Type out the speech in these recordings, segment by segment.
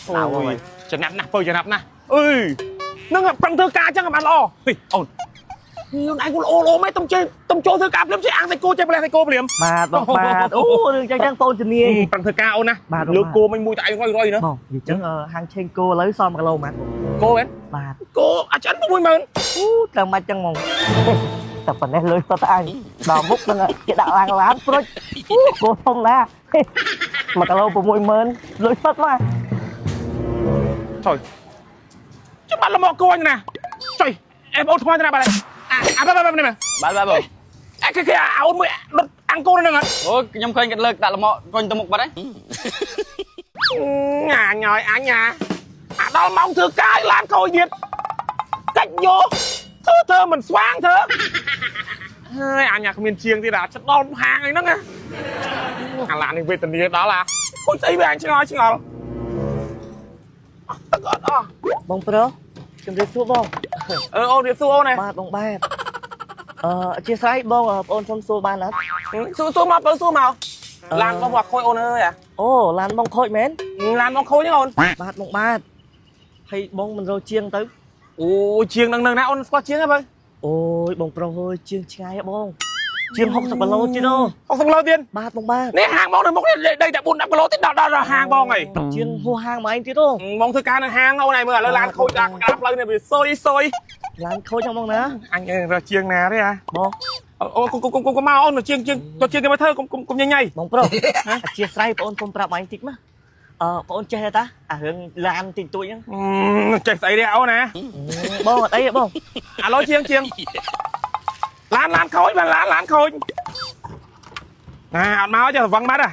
អូយចំណាប់ណាស់ពៅចំណាប់ណាស់អើយនឹងប្រឹងធ្វើការចឹងបានល្អហេអូនខ្លួនឯងគូល្អល្អមែនតុំចេះតុំចូលធ្វើការភ្លាមចេះអាំងសាច់គោចេះប្រេះសាច់គោភ្លាម បាទបងបាទអូរឿងចឹងចឹងបងជំនាញ ប្រឹងធ្វើការអូនណា បាទ លើកគោមិញមួយតែឯងរយរយណា បងនិយាយចឹងហាងឆេងគោឥឡូវសមគីឡូម៉ាត់បង គោមែន បាទ គោអាចឆ្អិន60000 អូត្រូវមកចឹងហ្មងតែប៉ុណ្ណេះលុយសុទ្ធតែអញដល់មុខនឹងគេដាក់ឡើងឡានប្រុចអូគោធំណាស់1គីឡូ60000លុយសុទ្ធមក ចុយចាំបាត់លមកគោអញណាចុយអេបងអូនថ្មណាបាទអាបាទបាទបាទ បាទបាទបង អេគេគេអូនមួយដុតអាំងគោនៅហ្នឹងអត់ អូខ្ញុំឃើញគាត់លើកដាក់លមកកុញទៅមុខបាត់ហើយ ញ៉ាញយអញញ៉ាអាដល់ម៉ោងធ្វើការឡានខូចទៀតកាច់យកធ្វើធ្វើមិនស្វាងធ្វើហើយអញគ្មានជាងទៀតអាចិត្តដល់ហាងអីហ្នឹងណាអាឡាននេះវេទនាដល់អាខូចស្អីវាអញឆ្ងល់ឆ្ងល់ទឹកអត់អស់ បងប្រុសជំរាបសួរបង អឺអូនរៀបសួរអូនណា បាទបងបាទអធិស្ឋានបងបងអូនសុំសួរបានអត់ សួរសួរមកបើសួរមកឡានបងមកខូចអូនអើយអា អូឡានបងខូចមែន ឡានបងខូចហ្នឹងអូន បាទបងបាទហើយបងមិនរកជាងទៅ អូជាងនឹងនឹងណាអូនស្គាល់ជាងហ៎បើ អូយបងប្រុសអើយជាងឆ្ងាយហ៎បងជាង60គីឡូទៀតអូ 60គីឡូទៀត បាទបងបាទ នេះហាងបងនៅមុខនេះដីតែ4 10គីឡូទៀតដល់ដល់ហាងបងហី ជាងហួសហាងមកឯងទៀតអូ បងធ្វើការនៅហាងអូនឯងមើលឥឡូវឡានខូចដល់ក្តារផ្លូវនេះវាសុយសុយ ឡានខូចហ្នឹងបងណា អញរកជាងណាទេអា បង អូកុំកុំកុំកុំមកអូនជាងជាងទៅជាងគេមកធ្វើកុំកុំកុំញញ៉ៃ បងប្រុសអធិស្ឋានបងអូនសុំប្រាប់មកឯងតិចមកអឺបងអូនចេះទេតាអារឿងឡានតិចតួចហ្នឹង ចេះស្អីទេអូនណា បងអត់អីទេបង ឥឡូវជាងជាងឡានឡានខូចបាទឡានឡានខូចណាអត់មកចេះវឹងបាត់ហ៎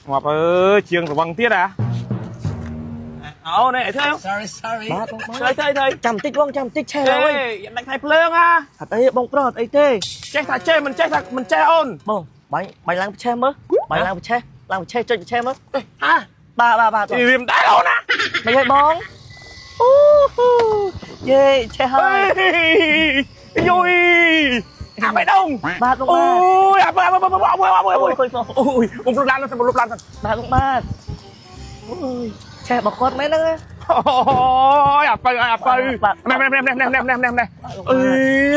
ងាប់អើយជាងរវឹងទៀតហ៎អូននេះធ្វើ Sorry, sorry. បាទបងបាទ ធ្វើធ្វើធ្វើ ចាំតិចបងចាំតិចឆេះ អេ ហើយ ដាច់ថៃភ្លើងហ่ะ អត់អីទេបងប្រុសអត់អីទេ ចេះថាចេះមិនចេះថាមិនចេះអូន បងបាញ់បាញ់ឡើងប្រឆេះមើលបាញ់ឡើងប្រឆេះឡើងប្រឆេះចុចប្រឆេះមើល ហា បាទបាទបាទបង រៀមដែរអូនណា មិនហីបងអូហូយេឆេះហើយ យយអាបេះដូង បាទបង អូ បាទ យអាបអាបអាបអាបអាបអាប អូយបង អូយអ៊ំលុបឡានសិនលុបឡានសិន បាទបងបាទអូយឆេះបកគាត់មែនហ្នឹងណា អូយអាបើអាបើណែណែណែណែណែណែណែណែអើ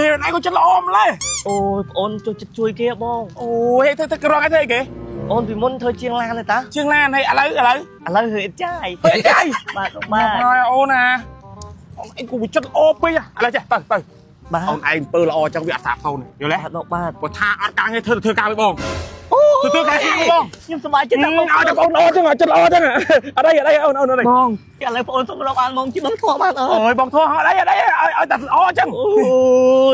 យណៃក៏ចិត្តល្អម្លេះ អូយបងអូនចូលចិត្តជួយគេហ៎បង អូយធ្វើធ្វើក្រងអីធ្វើអីគេ អូនពីមុនធ្វើជាងឡានទេតា ជាងឡានហើយឥឡូវឥឡូវ ឥឡូវធ្វើអត់ចាយ ធ្វើអីចាយ បាទបងបាទ ហើយអូនណាអូនឯងគូចិត្តល្អពេកឥឡូវចេះទៅទៅ បាទ អូនឯងពើល្អចឹងវាអត់សាបសូន្យយល់ទេ បាទបងបាទ បើថាអត់ការងារធ្វើធ្វើការវិញបង អូ ធ្វើធ្វើការវិញបង ខ្ញុំសប្បាយចិត្តណាស់បង ឲ្យតែបងល្អចឹងឲ្យចិត្តល្អចឹងអត់អីអត់អីអូនអូនអត់អី បងឥឡូវបងអូនសុំរកអានមកជីបងធေါ်បានអត់ អូយបងធေါ်អត់អីអត់អីឲ្យឲ្យតែល្អចឹង អូ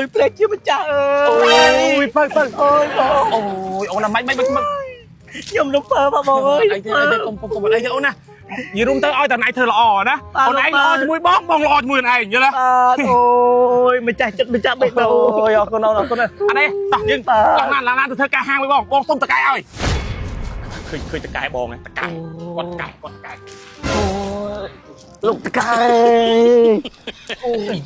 យព្រះជាម្ចាស់អើ អូ យ យពើពើ អូយបង អូយអូនណាមិនមិនមិន ខ្ញុំរំភើបបងអើយ អីទេអីទេកុំកុំកុំអីទេអូនណានិយាយរួមទៅឲ្យតែណៃធ្វើល្អណាអូនឯងល្អជាមួយបងបងល្អជាមួយអូនឯងយល់ទេ បាទអូយម្ចាស់ចិត្តម្ចាស់បេះដូង អូយអរគុណអូនអរគុណអត់ទេតោះយើងឡើងឡានឡើងឡានទៅធ្វើការហាងមួយបងបងសុំតកែឲ្យឃើញឃើញតកែបងតកែគាត់តកែគាត់តកែ អូយលោកតកែ អូយ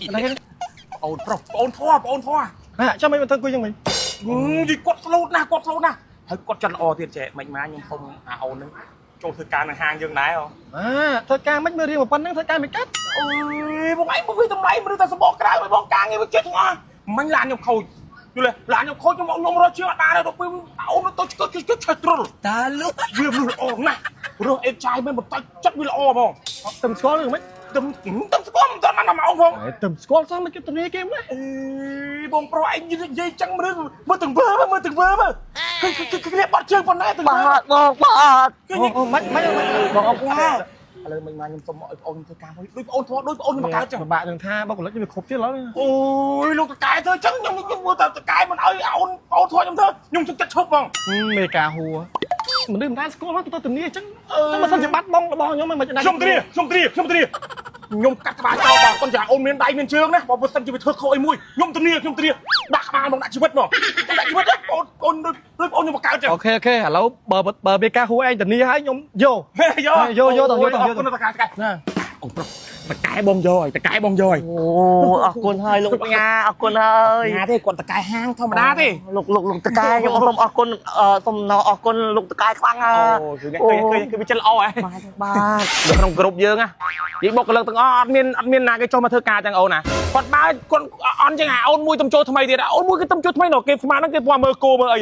អូនប្រុសអូនធေါ်អូនធေါ် ហ่ะចាំមិនមិនទៅអង្គុយចឹងវិញ យីគាត់ស្លូតណាស់គាត់ស្លូតណាស់ហើយគាត់ចិត្តល្អទៀតចេះមិនមកខ្ញុំសុំអាអូននឹងចូលធ្វើការនៅហាងយើងដែរអូ អាធ្វើការមិនមើលរៀងប៉ុណ្្នឹងធ្វើការមិនកាត់ អូយបងឯងមកវាតម្លៃមនុស្សតែសបកក្រៅឲ្យបងការងារវាចិត្តទាំងអស់មិញឡានខ្ញុំខូចយល់ទេឡានខ្ញុំខូចខ្ញុំខ្ញុំរត់ជាងអត់បានទេដល់ពេលអូនទៅឆ្កឹះឆ្កឹះឆេះទ្រុល Talu. វាមនុស្សល្អណាស់រស់អេតចាយមិនបន្តចិត្តវាល្អហ្មង ទៅស្គាល់ឬមិន ទឹមទឹមស្គាល់មិនទាន់បានមកអូនផង ទៅស្គាល់សោះមិនគេធានាគេម្ល៉េះ អេបងប្រុសឯងនិយាយចឹងមនុស្សមើលទាំងវើមើលទាំងវើមើលគឺគឺគ្នាបាត់ជើងប៉ុណ្ណាទាំងវើ បាទបងបាទ គឺ អូមិនមិន បងអរគុណ ឥឡូវមិញមកខ្ញុំសុំមកឲ្យបងខ្ញុំធ្វើការមួយដូចបងធေါ်ដូចបងខ្ញុំមកកើតចឹង ពិបាកនឹងថាបុគ្គលិកវាគ្រប់ទៀតឡើយ អូយលោកតកែធ្វើចឹងខ្ញុំខ្ញុំមើលតែតកែមិនឲ្យអូនអូនធေါ်ខ្ញុំធ្វើខ្ញុំសុខចិត្តឈប់ហ្មង មេការហួរមនុស្សមិនដែលស្គាល់ទៅធានាចឹងតែបើសិនជាបាត់បងរបស់ខ្ញុំមិន ខ្ញុំធានាខ្ញុំធានាខ្ញុំធានាខ្ញុំកាត់ក្បាលចោលបងគាត់ចាអូនមានដៃមានជើងណាបើសិនជាវាធ្វើខុសអីមួយខ្ញុំធានាខ្ញុំធានាដាក់ក្បាលមកដាក់ជីវិតហ្មងដាក់ជីវិតអូនអូនដូចដូចអូនខ្ញុំមកកើតចឹង OK OK ឥឡូវបើបើមេការហួរឯងធានាហើយខ្ញុំយក យក យកយកតយកត អរ យក គុណតកែតកែ ណា អូប្រុសតកែបងយកឲ្យតកែបងយកឲ្យ អូអរគុណហើយលោកញ៉ាអរគុណហើយ ញ៉ាទេគាត់តកែហាងធម្មតាទេ លោកលោកលោកតកែខ្ញុំសូមអរគុណសូមអរគុណលោកតកែខ្លាំងណា អូគឺគេឃើញគឺវាចិត្តល្អហ៎ បាទបាទ នៅក្នុងក្រុមយើងណានិយាយបុគ្គលិកទាំងអស់អត់មានអត់មានណាគេចុះមកធ្វើការចឹងអូនណាគាត់បើគាត់អន់ចឹងអាអូនមួយទំចូលថ្មីទៀតអូនមួយគេទំចូលថ្មីនោះគេស្មានហ្នឹងគេពណ៌មើលគោមើលអី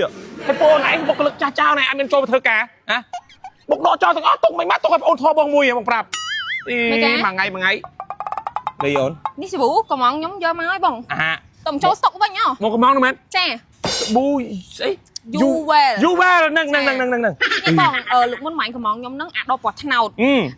ហើយពូណៃបុគ្គលិកចាស់ចោលណៃអត់មានចូលមកធ្វើការណាបុកដកចោលទាំងអស់ទុកមិនមកទុកឲ្យអូនធေါ်បងមួយបងប្រាប់អីមួយថ្ងៃមួយថ្ងៃនេះអូន នេះសាប៊ូកំងខ្ញុំយកមកឲ្យបង អា តំចូលស្តុកវិញហ៎ មកកំងនោះមែន ចា ប៊ូស្អី You well You well ហ្នឹងហ្នឹងហ្នឹងហ្នឹង នេះបងអឺលោកមុនម៉ាញ់កំងខ្ញុំហ្នឹងអាដបពណ៌ត្នោត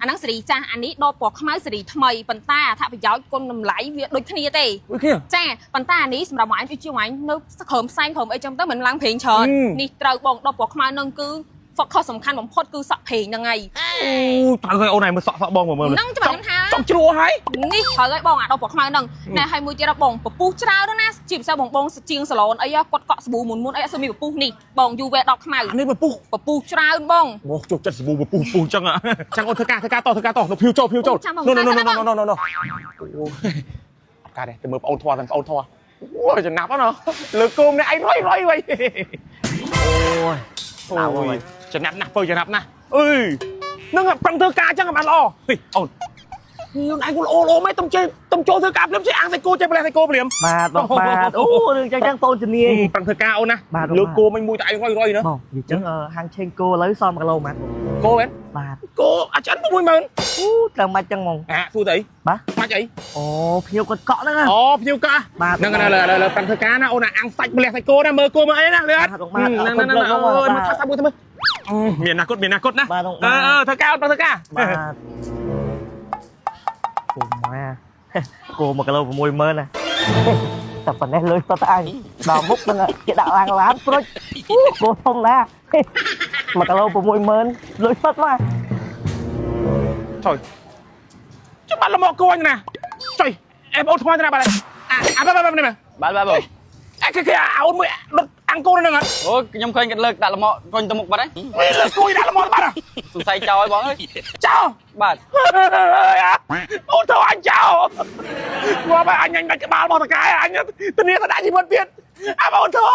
អាហ្នឹងសេរីចាស់អានេះដបពណ៌ខ្មៅសេរីថ្មីប៉ុន្តែអត្ថប្រយោជន៍គុណតម្លៃវាដូចគ្នាទេ ដូចគ្នា ចាប៉ុន្តែអានេះសម្រាប់ម៉ាញ់ដូចជាម៉ាញ់នៅក្រោមផ្សែងក្រោមអីចឹងទៅមិនឡើងប្រេងច្រើននេះត្រូវបងដបពណ៌ខ្មៅហ្នឹងគឺ focus សំខាន់បំផុតគឺសក់ប្រេងហ្នឹងហើយ អូត្រូវហើយអូនឯងមើលសក់សក់បងមើលមើល ហ្នឹងចាំខ្ញុំថា ចង់ជ្រួហើយ នេះត្រូវហើយបងអាដបពណ៌ខ្មៅហ្នឹងណែហើយមួយទៀតបងពពុះច្រើនណាស់ជាពិសេសបងបងជាងសាឡនអីគាត់កក់សាប៊ូមុនមុនអីអត់សូវមានពពុះនេះបងយូវេ10ខ្មៅ អានេះពពុះ ពពុះច្រើនបង មកចូលចិត្តសាប៊ូពពុះពពុះចឹងចឹងអូនធ្វើការធ្វើការតធ្វើការតនៅភៀវចូលភៀវចូលណូណូណូណូណូណូណូអូអត់ការទេទៅមើលប្អូនធွာទាំងប្អូនធွာអូចំណាប់ហ្នឹងលើគោមនេះឯងរុយរុយវិញ អូយ អូយចំណាប់ណាស់ពើចំណាប់ណាស់អើយនឹងប្រឹងធ្វើការចឹងបានល្អហេអូនអូនឯងគូល្អល្អមែនទំចេទំចូលធ្វើការភ្លាមចេះអាំងសាច់គោចេះប្រឡះសាច់គោភ្លាម បាទបងបាទអូរឿងចឹងចឹងបងជំនាញ ប្រឹងធ្វើការអូនណា បាទ លើគោមិនមួយតែឯងរយរយណា បងនិយាយចឹងហាងឆេងគោឥឡូវសមគីឡូម៉ាត់ គោមែន បាទ គោអាចិន60000 អូត្រូវម៉ាច់ចឹងហ្មង អាសួរទៅអី បាទ ម៉ាច់អី អូភ្ញៀវគាត់កក់ហ្នឹងណា អូភ្ញៀវកក់ បាទ ហ្នឹងណាលើលើប្រឹងធ្វើការណាអូនណាអាំងសាច់ម្លះសាច់គោណាមើលគោមើលអីណាលើអត់ បាទបាទ ហ្នឹងហ្នឹង អរគុណ អូយ បាទ មកថាសាប់មួយទៅមើលមានអនាគតមានអនាគតណា បាទបង អឺអឺធ្វើការអូនប្រឹងធ្វើការ បាទគោម៉ាគោ1គីឡូ60000ណាតែប៉ុណ្ណេះលុយសុទ្ធតែអញដល់មុខហ្នឹងគេដាក់ឡើងឡានប្រុចអូគោធំណាស់1គីឡូ60000លុយសុទ្ធមក ចុយចុះបាត់លមកគោអញណាចុយអេបងអូនថ្មទៅណាបាត់ហើយអាអាបាត់បាត់បាត់នេះមើល បាទបាទបង អេគេគេអាអូនមួយដុតអាំងគោនៅហ្នឹងអត់ អូខ្ញុំឃើញគាត់លើកដាក់លមកកុញទៅមុខបាត់ហើយ វាលើគោដាក់លមកបាត់ហ៎ សង្ស័យចោលឲ្យបងអើយ ចោល បាទ អូនធ្វើអញចោលងាប់ហើយអញញ៉ាំដាច់ក្បាលរបស់តកែអញធានាទៅដាក់ជីវិតទៀតអាបងធ្វើ